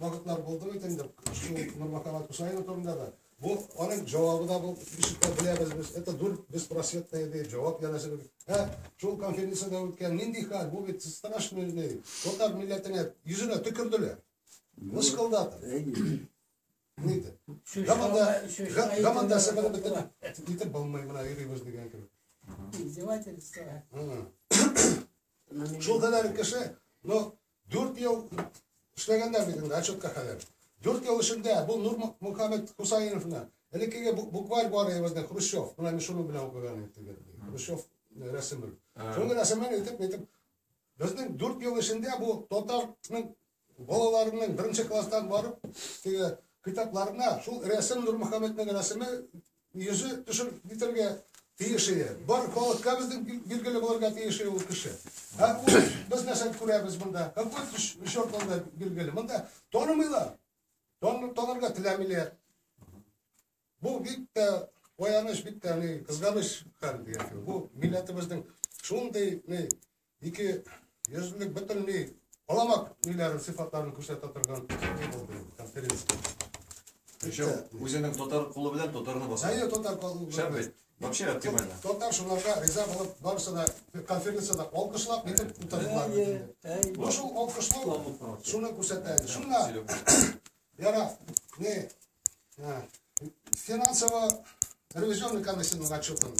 вакытлар булды бит инде, шул Нурмөхәммәт Хусаинов турында да. Бу аның җавабы да бу ишетә беләбез без. Это дурь беспросветная дип җавап янәсе. Ә шул конференциядә үткән нинди хәл? Бу бит страшный ни. Татар милләтенә йөзенә төкерделәр. Мыскылдады. Нидер. Гаманда гаманда сәбәбе бетеп итеп булмый менә йөрибез дигән кебек. Издевательство. Шул кадәр кеше, но 4 ел эшләгәннәр бит инде отчетка кадәр. 4 ел эчендә бу Нур Мухаммед Хусаиновны элеккеге букварь бар иде безнең Хрущев, менә мин шуның белән укыган идем. Хрущев рәсеме. Шуның рәсемен итеп, итеп безнең 4 ел эчендә бу татарның балаларының беренче класстан барып теге китапларына шул рәсем Нурмөхәммәтнең рәсеме йөзе төшеп китәргә тиеш иде. Бар халыкка безнең билгеле булырга тиеш иде ул кеше. Ә ул без нәрсә күрәбез монда? Какой черт анда билгеле? Монда танымыйлар. Танырга теләмиләр. Бу бик тә аяныч, бик тә ни кызганыч хәл дигән кебек. Бу милләтебезнең шундый ни ике йөзлелек бөтен ни аламак ниләрен, сыйфатларын күрсәтә торган ни булды конференция. Причем үзенең татар кулы белән татарны баса. Әйе, татар кулы белән. Шәп бит. Вообще оптимально. Татар шуларга риза булып, барысы да конференциядә алкышлап нитеп утырдылар. Бу шул алкышлау шуны күрсәтә. Шунда Яра, не, финансово-ревизионный комиссияның отчетын.